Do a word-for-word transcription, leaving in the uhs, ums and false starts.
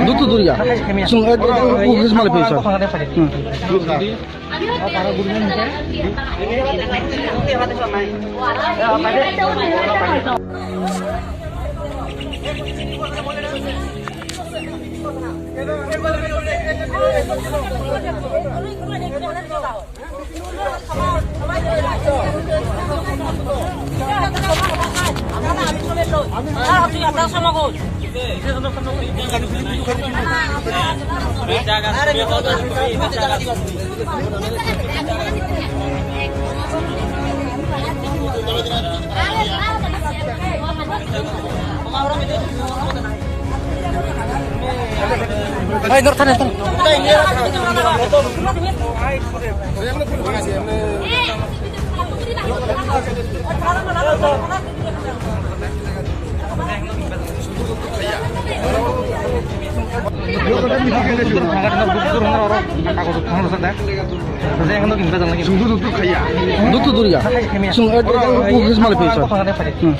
Dutu duria. Sung ek ek office male pesa. Hmm. Dutu duria. Sung ek ek office male pesa. Hmm.